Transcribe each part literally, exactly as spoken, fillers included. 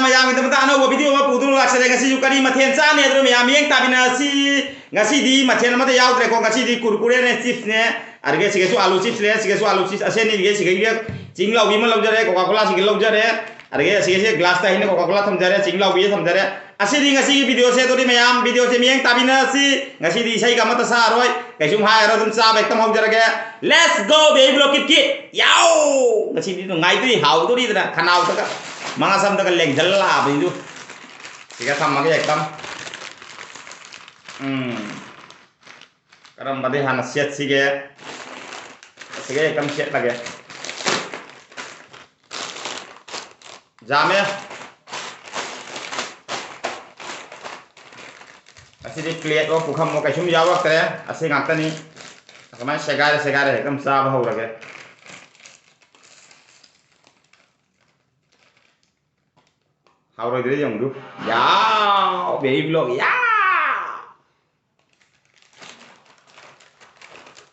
ꯃꯌꯥꯝꯒꯤꯗꯃꯛꯇ ꯑꯅꯧꯕ video ꯑꯃ ꯄꯨꯗꯨꯅ ꯂꯥꯛꯆꯔꯦ꯫ ꯉꯁꯤꯁꯨ ꯀꯔꯤ ꯃꯊꯦꯜ ꯆꯥꯅꯤ ꯍꯥꯏꯗꯨꯅ ꯃꯌꯥꯝ ꯃꯤꯠꯌꯦꯡ ꯇꯥꯃꯤꯟꯅꯁꯤ꯫ ꯉꯁꯤꯗꯤ ꯃꯊꯦꯜ ꯑꯃꯠꯇ ꯌꯥꯎꯗ꯭ꯔꯦꯀꯣ꯫ ꯉꯁꯤꯗꯤ ꯀꯨꯔꯀꯨꯔꯦꯅꯦ, chipsꯅꯦ, ꯑꯗꯨꯒ ꯁꯤꯒꯁꯨ ꯑꯥꯂꯨ chips ꯂꯩꯔꯦ, ꯁꯤꯒꯁꯨ ꯑꯥꯂꯨ chips꯫ ꯑꯁꯦ ꯑꯅꯤꯒꯤ ꯁꯤꯒꯩꯒ ꯆꯤꯡ ꯂꯥꯎꯕꯤ ꯑꯃ ꯂꯧꯖꯔꯦ, Coca Cola ꯁꯤꯒ ꯂꯧꯖꯔꯦ, ꯑꯗꯒꯤ ꯑꯁꯤꯒꯁꯦ glassꯇ ꯑꯩꯅ Coca Cola ꯊꯝꯖꯔꯦ, ꯆꯤꯡ ꯂꯥꯎꯕꯤꯁꯦ ꯊꯝꯖꯔꯦ꯫ ꯑꯁꯤꯗꯤ ꯉꯁꯤꯒꯤ videoꯁꯦ꯫ ꯑꯗꯨꯗꯤ ꯃꯌꯥꯝ videoꯁꯦ ꯃꯤꯠꯌꯦꯡ ꯇꯥꯃꯤꯟꯅꯁꯤ꯫ ꯉꯁꯤꯗꯤ ꯏꯁꯩꯒ ꯑꯃꯠꯇ ꯁꯛꯑꯔꯣꯏ, ꯀꯩꯁꯨꯝ ꯍꯥꯏꯔꯣꯏ, ꯑꯗꯨꯝ ꯆꯥꯕ ꯍꯦꯛꯇ ꯍꯧꯖꯔꯒꯦ꯫ Let's go baby block kit kit꯫ ꯌꯥꯎ! ꯉꯁꯤꯗꯤ ꯅꯨꯡꯉꯥꯏꯗꯣꯏ, ꯍꯥꯎꯗꯣꯔꯤꯗꯅ ꯈꯅꯥꯎꯗꯒ ꯃꯉꯥ ꯁꯝꯗꯒ ꯂꯦꯡꯖꯜꯂꯛꯑꯕꯅꯤꯗꯨ꯫ ꯁꯤꯒ ꯊꯝꯃꯒꯦ ꯍꯦꯛꯇ꯫ ꯎꯝ꯫ ꯀꯔꯝꯕꯗꯩ ꯍꯥꯟꯅ ꯁꯦꯠꯁꯤꯒꯦ? ꯑꯁꯤꯒ ꯍꯦꯛꯇ ꯁꯦꯠꯂꯒꯦ꯫ ꯌꯥꯝꯃꯦ꯫ ꯑꯁꯤꯗꯤ plateꯑꯣ ꯄꯨꯈꯝꯑꯣ ꯀꯩꯁꯨꯝ ꯌꯥꯎꯔꯛꯇ꯭ꯔꯦ꯫ ꯑꯁꯤ ꯉꯥꯛꯇꯅꯤ꯫ ꯑꯗꯨꯃꯥꯏꯅ ꯁꯦꯒꯥꯏꯔ ꯁꯦꯒꯥꯏꯔ ꯍꯦꯛꯇ ꯆꯥꯕ ꯍꯧꯔꯒꯦ꯫ ꯍꯥꯎꯔꯣꯏꯗ꯭ꯔꯦ ꯌꯦꯡꯉꯨꯗꯨ꯫ ꯌꯥꯎ! Baby block꯫ ꯌꯥ!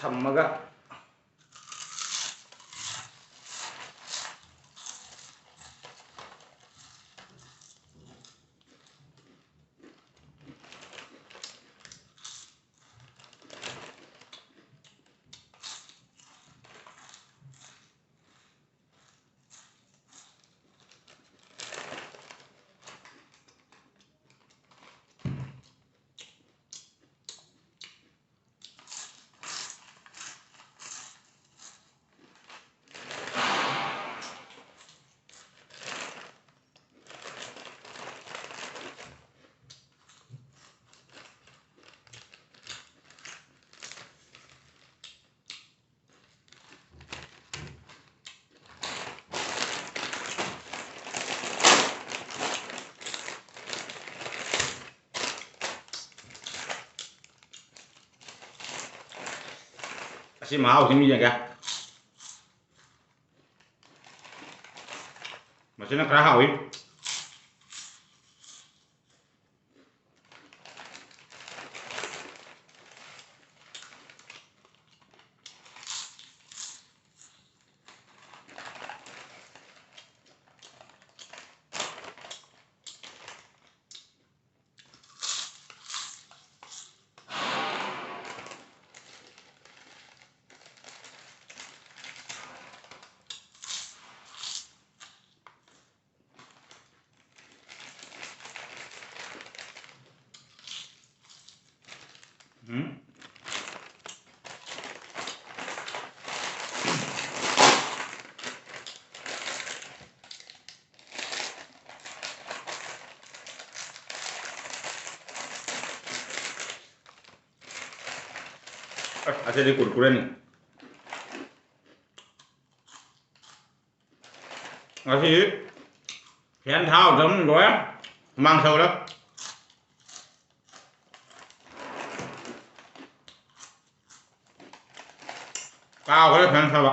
ꯊꯝꯃꯒ꯫ ꯑꯁꯤ ꯃꯍꯥꯎꯁꯤ ꯌꯦꯡꯒꯦ꯫ ꯃꯁꯤꯅ ꯈꯔ ꯍꯥꯎꯏ꯫ ꯎꯝ꯫ ꯑꯁ, ꯑꯁꯤꯗꯤ ꯀꯨꯔꯀꯨꯔꯦꯅꯤ꯫ ꯉꯁꯤ ꯐꯦꯟ ꯊꯥꯕꯗ ꯑꯗꯨꯝ ꯂꯣꯏꯔꯦ, ꯍꯨꯃꯥꯡ ꯁꯧꯔꯦ꯫ ꯀꯥꯎꯈ꯭ꯔꯦ ꯐꯦꯟ ꯊꯥꯕ꯫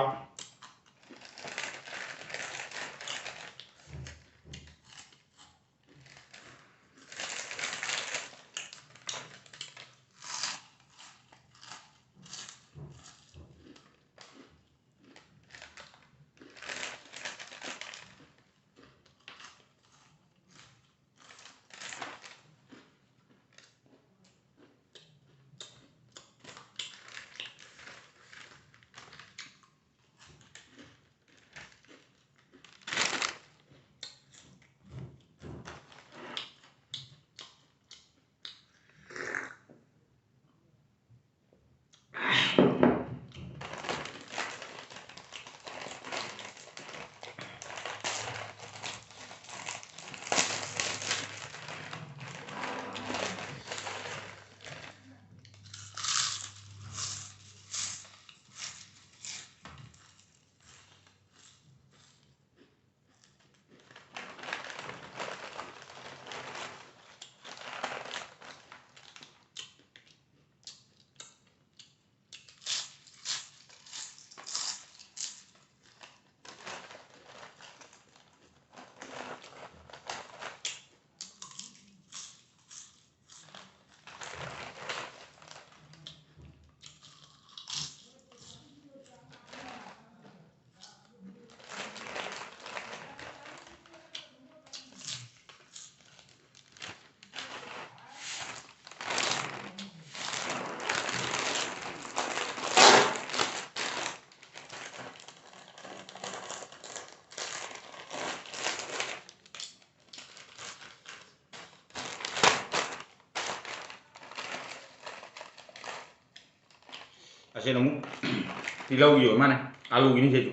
ꯑꯁꯤꯅ ꯑꯃꯨꯛ ꯇꯤꯜꯍꯧꯒꯤ ꯑꯣꯏ ꯃꯥꯅꯦ, ꯑꯥꯂꯨꯒꯤꯅꯤ ꯁꯤꯁꯨ꯫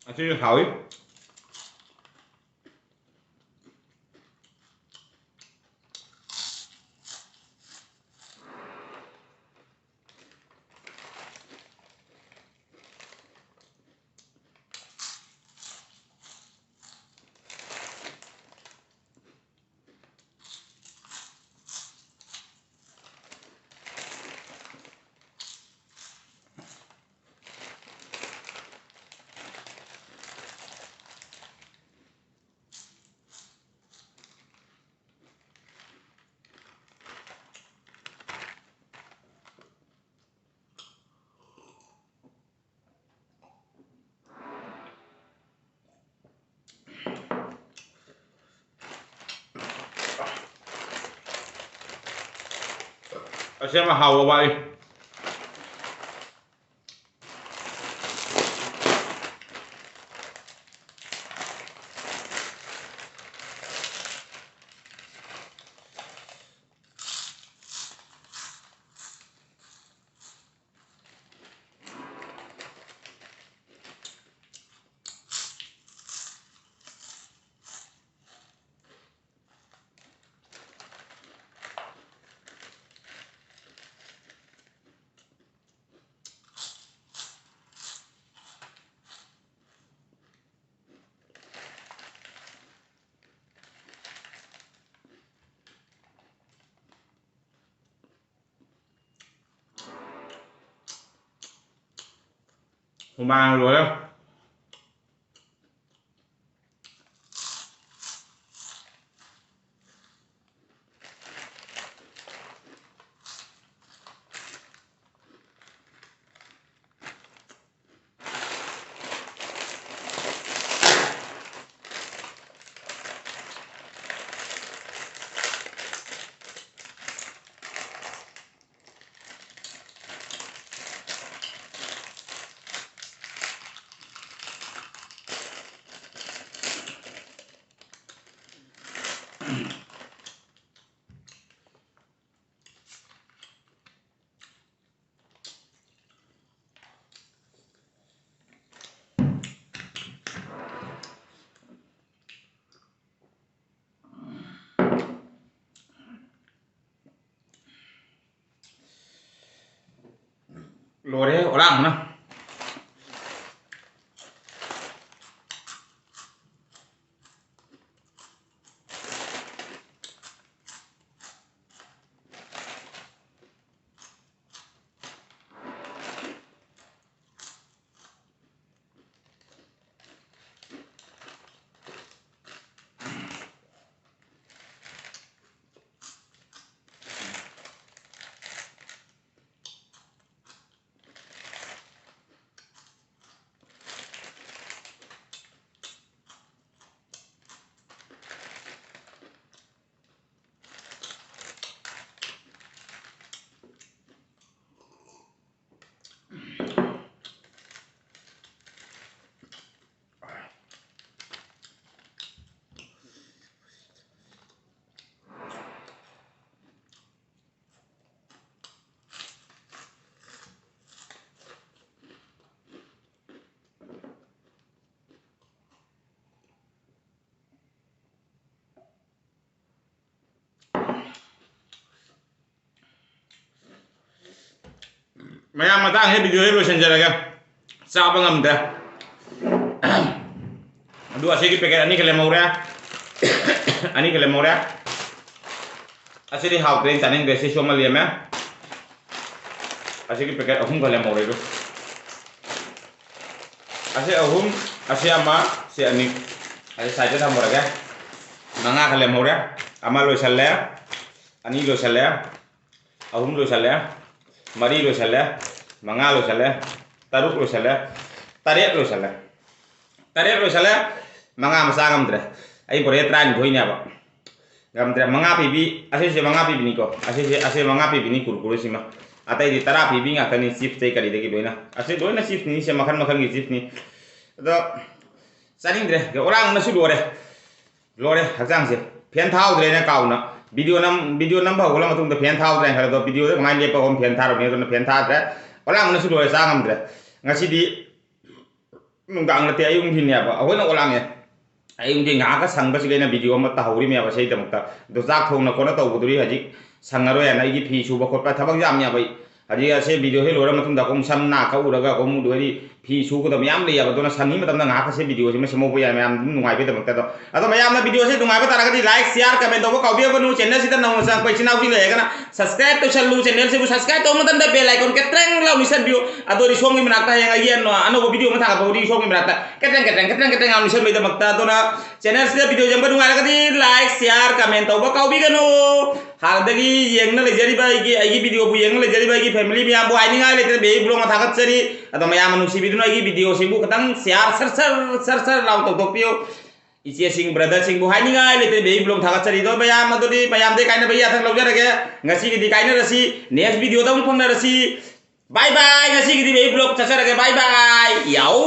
ꯑꯁꯤꯁꯨ ꯍꯥꯎꯏ꯫ ꯑꯁꯤ ꯌꯥꯝ ꯍꯥꯎꯕ ꯋꯥꯠꯂꯤ꯫ ꯍꯨꯃꯥꯡ ꯂꯣꯏꯔꯦ꯫ ꯂꯣꯏꯔꯦ ꯑꯣꯂꯥꯡꯕꯅ꯫ ꯃꯌꯥꯝ, ꯃꯇꯥꯡꯁꯤꯗ video ꯁꯦ ꯂꯣꯏꯁꯤꯟꯖꯔꯒꯦ꯫ ꯆꯥꯕ ꯉꯝꯗ꯭ꯔꯦ꯫ ꯑꯗꯨ ꯑꯁꯤꯒꯤ packet ꯑꯅꯤꯈꯛ ꯂꯦꯝꯍꯧꯔꯦ꯫ ꯑꯅꯤꯈꯛ ꯂꯦꯝꯍꯧꯔꯦ꯫ ꯑꯁꯤꯗꯤ ꯍꯥꯎꯇ꯭ꯔꯦ, ꯑꯩꯅ ꯆꯥꯅꯤꯡꯗ꯭ꯔꯦ꯫ ꯁꯤꯁꯨ ꯑꯃ ꯂꯦꯝꯃꯦ꯫ ꯑꯁꯤꯒꯤ packet ꯑꯍꯨꯝꯈꯛ ꯂꯦꯝꯍꯧꯔꯦ꯫ ꯑꯗꯨ ꯑꯁꯤ ꯑꯍꯨꯝ, ꯑꯁꯤ ꯑꯃ, ꯁꯤ ꯑꯅꯤ꯫ ꯑꯁꯤ side ꯇ ꯊꯝꯃꯨꯔꯒꯦ꯫ ꯃꯉꯥꯈꯛ ꯂꯦꯝꯍꯧꯔꯦ꯫ ꯑꯃ ꯂꯣꯏꯁꯜꯂꯦ꯫ ꯑꯅꯤ ꯂꯣꯏꯁꯜꯂꯦ꯫ ꯑꯍꯨꯝ ꯂꯣꯏꯁꯜꯂꯦ꯫ ꯃꯔꯤ ꯂꯣꯏꯁꯜꯂꯦ꯫ ꯃꯉꯥ ꯂꯣꯏꯁꯜꯂꯦ꯫ ꯇꯔꯨꯛ ꯂꯣꯏꯁꯜꯂꯦ꯫ ꯇꯔꯦꯠ ꯂꯣꯏꯁꯜꯂꯦ꯫ ꯇꯔꯦꯠ ꯂꯣꯏꯁꯜꯂꯦ꯫ ꯃꯉꯥ ꯑꯃ ꯆꯥ ꯉꯝꯗ꯭ꯔꯦ꯫ ꯑꯩ ꯄꯨꯔꯛꯑꯦ ꯇꯔꯥꯅꯤꯊꯣꯏꯅꯦꯕ꯫ ꯉꯝꯗ꯭ꯔꯦ꯫ ꯃꯉꯥ ꯄꯤꯕꯤ, ꯑꯁꯤꯁꯦ ꯃꯉꯥ ꯄꯤꯕꯤꯅꯤꯀꯣ꯫ ꯑꯁꯤꯁꯦ, ꯑꯁꯤ ꯃꯉꯥ ꯄꯤꯕꯤꯅꯤ ꯀꯨꯔꯀꯨꯔꯦꯁꯤꯃ꯫ ꯑꯇꯩꯗꯤ ꯇꯔꯥ ꯄꯤꯕꯤ ꯉꯥꯛꯇꯅꯤ, chips ꯇꯩ ꯀꯔꯤꯗꯒꯤ ꯂꯣꯏꯅ꯫ ꯑꯁꯤ ꯂꯣꯏꯅ chips ꯅꯤ, ꯁꯦ ꯃꯈꯜ ꯃꯈꯜꯒꯤ chips ꯅꯤ꯫ ꯑꯗꯣ ꯆꯥꯅꯤꯡꯗ꯭ꯔꯦ꯫ ꯑꯣꯂꯥꯡꯕꯅꯁꯨ ꯂꯣꯏꯔꯦ꯫ ꯂꯣꯏꯔꯦ ꯍꯛꯆꯥꯡꯁꯦ꯫ Fan ꯊꯥꯍꯧꯗ꯭ꯔꯦꯅ ꯀꯥꯎꯅ꯫ Video ꯅꯝ-, video ꯅꯝꯕ ꯍꯧꯒꯠꯂ ꯃꯇꯨꯡꯗ fan ꯊꯥꯍꯧꯗ꯭ꯔꯦꯅ ꯈꯜꯂꯦ꯫ ꯑꯗꯣ video ꯗ ꯀꯃꯥꯏꯅ ꯂꯦꯞꯄꯒ ꯑꯃꯨꯛ fan ꯊꯥꯔꯨꯅꯤ? ꯑꯗꯨꯅ fan ꯊꯥꯗ꯭ꯔꯦ꯫ ꯑꯣꯂꯥꯡꯕꯅꯁꯨ ꯂꯣꯏꯔꯦ, ꯆꯥ ꯉꯝꯗ꯭ꯔꯦ꯫ ꯉꯁꯤꯗꯤ ꯅꯨꯡꯗꯥꯡ ꯅꯠꯇꯦ, ꯑꯌꯨꯛ ꯅꯨꯡꯊꯤꯟꯅꯦꯕ꯫ ꯑꯩꯈꯣꯏꯅ ꯑꯣꯂꯥꯡꯉꯦ꯫ ꯑꯌꯨꯛ ꯅꯨꯡꯊꯤꯟ ꯉꯥꯏꯍꯥꯛꯀ ꯁꯪꯕꯁꯤꯗ ꯑꯩꯅ video ꯑꯃ ꯇꯧꯍꯧꯔꯤꯃꯦꯕ ꯁꯤꯒꯤꯗꯃꯛꯇ꯫ ꯑꯗꯣ ꯆꯥꯛ ꯊꯣꯡꯅ ꯈꯣꯠꯅ ꯇꯧꯕꯗꯨꯗꯤ ꯍꯧꯖꯤꯛ ꯁꯪꯉꯔꯣꯏ ꯍꯥꯏꯅ ꯑꯩꯒꯤ ꯐꯤ ꯁꯨꯕ ꯈꯣꯠꯄ ꯊꯕꯛ ꯌꯥꯝꯃꯦꯕ ꯑꯩ꯫ ꯍꯧꯖꯤꯛ ꯑꯁꯤ ꯚꯤꯗꯤꯑꯣꯁꯤ ꯂꯣꯏꯔ ꯃꯇꯨꯡꯗ ꯑꯩꯈꯣꯏ ꯁꯝ ꯅꯥ ꯀꯛꯎꯔꯒ ꯑꯩꯈꯣꯏ ꯑꯃꯨꯛ ꯂꯣꯏꯔꯤ ꯐꯤ ꯁꯨꯒꯗꯕ ꯃꯌꯥꯝ ꯂꯩꯌꯦꯕ꯫ ꯑꯗꯨꯅ ꯁꯪꯉꯤ ꯃꯇꯝꯗ ꯉꯥꯏꯍꯥꯛ ꯑꯁꯤ ꯚꯤꯗꯤꯑꯣꯁꯤ ꯑꯃ ꯁꯦꯝꯍꯧꯕ ꯌꯥꯏ ꯃꯌꯥꯝ ꯑꯗꯨꯝ ꯅꯨꯡꯉꯥꯏꯕꯒꯤꯗꯃꯛꯇ꯫ ꯑꯗꯣ ꯑꯗꯣ ꯃꯌꯥꯝꯅ ꯚꯤꯗꯤꯑꯣꯁꯤ ꯅꯨꯡꯉꯥꯏꯕ ꯇꯥꯔꯒꯗꯤ ꯂꯥꯏꯛ ꯁꯤꯌꯥꯔ ꯀꯃꯦꯟ ꯇꯧꯕ ꯀꯥꯎꯕꯤꯒꯅꯨ꯫ ꯆꯦꯅꯦꯜꯁꯤꯗ ꯅꯧꯅ ꯆꯪꯉꯛꯄ ꯏꯆꯤꯟ ꯏꯅꯥꯎꯁꯤꯡ ꯂꯩꯔꯒꯅ ꯁꯕꯁꯀ꯭ꯔꯥꯏꯕ ꯇꯧꯁꯜꯂꯨ꯫ ꯆꯦꯅꯦꯜꯁꯤꯕꯨ ꯁꯕꯁꯀ꯭ꯔꯥꯏꯕ ꯇꯧꯕ ꯃꯇꯝꯗ ꯕꯦꯜ ꯑꯥꯏꯀꯣꯟ ꯈꯤꯇꯪ ꯂꯥꯎ ꯅꯤꯛꯁꯟꯕꯤꯌꯨ꯫ ꯑꯗꯣ ꯔꯤꯁꯣꯝꯒꯤ ꯃꯅꯥꯛꯇ ꯍꯌꯦꯡ ꯑꯩꯒꯤ ꯑꯅꯧ- ꯑꯅꯧꯕ ꯚꯤꯗꯤꯑꯣ ꯑꯃ ꯊꯥꯒꯠꯄ ꯍꯧꯔꯤ ꯔꯤꯁꯣꯝꯒꯤ ꯃꯅꯥꯛꯇ ꯈꯤꯇꯪ ꯈꯤꯇꯪ ꯈꯤꯇꯪ ꯈꯤꯇꯪ ꯂꯥꯎ ꯅꯤꯛꯁꯟꯕꯒꯤꯗꯃꯛꯇ꯫ ꯑꯗꯨꯅ ꯆꯦꯅꯦꯜꯁꯤꯗ ꯚꯤꯗꯤꯑꯣ ꯌꯦꯡꯕ ꯅꯨꯡꯉꯥꯏꯔꯒꯗꯤ ꯂꯥꯏꯛ ꯁꯤꯌꯥꯔ ꯀꯃꯦꯟ ꯇꯧꯕ ꯀꯥꯎꯕꯤꯒꯅꯨ꯫ ꯍꯥꯟꯅꯗꯒꯤ ꯌꯦꯡꯅ ꯂꯩꯖꯔꯤꯕ ꯑꯩꯒꯤ ꯑꯩꯒꯤ ꯚꯤꯗꯤꯑꯣꯕꯨ ꯌꯦꯡꯅ ꯂꯩꯖꯔꯤꯕ ꯑꯩꯒꯤ ꯐꯦꯃꯤꯂꯤ ꯃꯌꯥꯝꯕꯨ ꯍꯥꯏꯅꯤꯡꯉꯥꯏ ꯂꯩꯇꯅ ꯕꯦꯕꯤ ꯕ꯭ꯂꯣꯛꯅ ꯊꯥꯒꯠꯆꯔꯤ꯫ ꯑꯗꯣ ꯃꯌꯥꯝꯅ ꯅꯨꯡꯁꯤꯕꯤꯗꯨꯅ ꯑꯩꯒꯤ ꯚꯤꯗꯤꯑꯣꯁꯤꯕꯨ ꯈꯤꯇꯪ share sir sir sir sir ꯂꯥꯎ ꯇꯧꯊꯣꯛꯄꯤꯌꯨ꯫ ꯏꯆꯦꯁꯤꯡ ꯕ꯭ꯔꯗꯔꯁꯤꯡꯕꯨ ꯍꯥꯏꯅꯤꯡꯉꯥꯏ ꯂꯩꯇꯅ ꯕꯦꯕꯤ ꯕ꯭ꯂꯣꯛ ꯊꯥꯒꯠꯆꯔꯤ꯫ ꯑꯗꯣ ꯃꯌꯥꯝ ꯑꯗꯨꯗꯤ ꯃꯌꯥꯝꯗꯩ ꯀꯥꯏꯅꯕꯒꯤ ꯌꯥꯊꯪ ꯂꯧꯖꯔꯒꯦ꯫ ꯉꯁꯤꯒꯤꯗꯤ ꯀꯥꯏꯅꯔꯁꯤ꯫ ꯅꯦꯛꯁ ꯚꯤꯗꯤꯑꯣꯗ ꯑꯃꯨꯛ ꯐꯪꯅꯔꯁꯤ꯫ ꯕꯥꯏ ꯕꯥꯏ꯫ ꯉꯁꯤꯒꯤꯗꯤ ꯕꯦꯕꯤ ꯕ꯭ꯂꯣꯛ ꯆꯠꯆꯔꯒꯦ꯫ ꯕꯥꯏ ꯕꯥꯏ꯫ ꯌꯥꯎ꯫